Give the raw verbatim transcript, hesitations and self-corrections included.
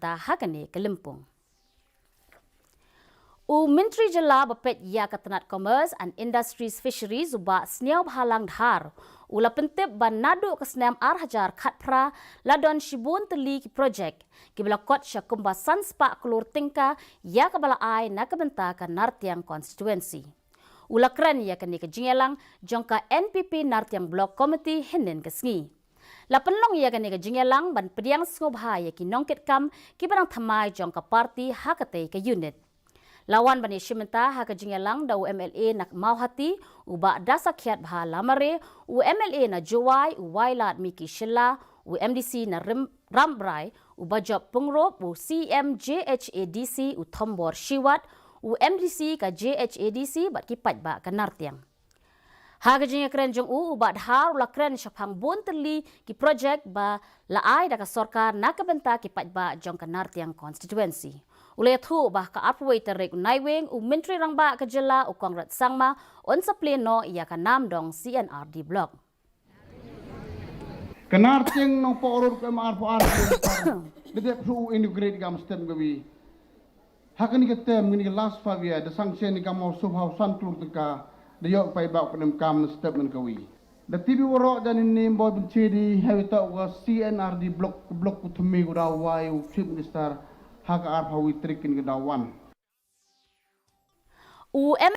ta ha kane ka lympung. U Myntri Jylla ba peit ïa ka tnat Commerce and Industries Fisheries u Bah Sniawbhalang Dhar u la pyntip ba naduh ka snem ar hajar khatphra la don shibun tylli ki projek kiba la kot sha kumba san spah klur tyngka ïa kaba la ai na ka bynta ka Nartiang Constituency. U la kren ïa kane ka jingïalang jong ka N P P Nartiang Block Committee hynnin ka sngi. La pynlong ïa kane ka jingïalang ban pdiang sngewbha ïa ki nongkitkam kiba dang thymmai jong ka party ha katei ka unit. La wan ban ïashim bynta ha ka jingïalang da u M L A na Mawhati, u Bah Dasakhiatbha Lamare, u M L A na Jowai, u Wailadmiki Shylla, u M D C na Rim-, Rambrai, u Bah Job Pyngrope, u C M J H A D C, u Thombor Shiwat, u M D C ka J H A D C bad ki paidbah ka Nartiang. Ha ka jingïakren jong u, u Bah Dhar u la kren shaphang bun tylli ki projek ba la ai da ka sorkar na ka bynta ki paidbah jong ka Nartiang Constituency. U la ïathuh ba ha ka arphew wei tarik u Naiwieng, u Myntri Rangbah ka Jylla u Conrad Sangma un sa plie noh ïa ka Namdong C and R D Block. Ka Nartiang Nongpoh Road ka M R four R ka dep hu inaugurate ka am step ka wi. Ha kane ka term, kane ka last five year, da sanction ka mo sub hau san klur tyngka, da ïoh paidbah ka nem kam step ngan ka wi. Da T V waroh jan in nim boi pynchedi, ha wi ta wa C and R D Block, block u thymme u da wai u Chief Minister, ha ka arphew wei tarik kane ka da wan. U M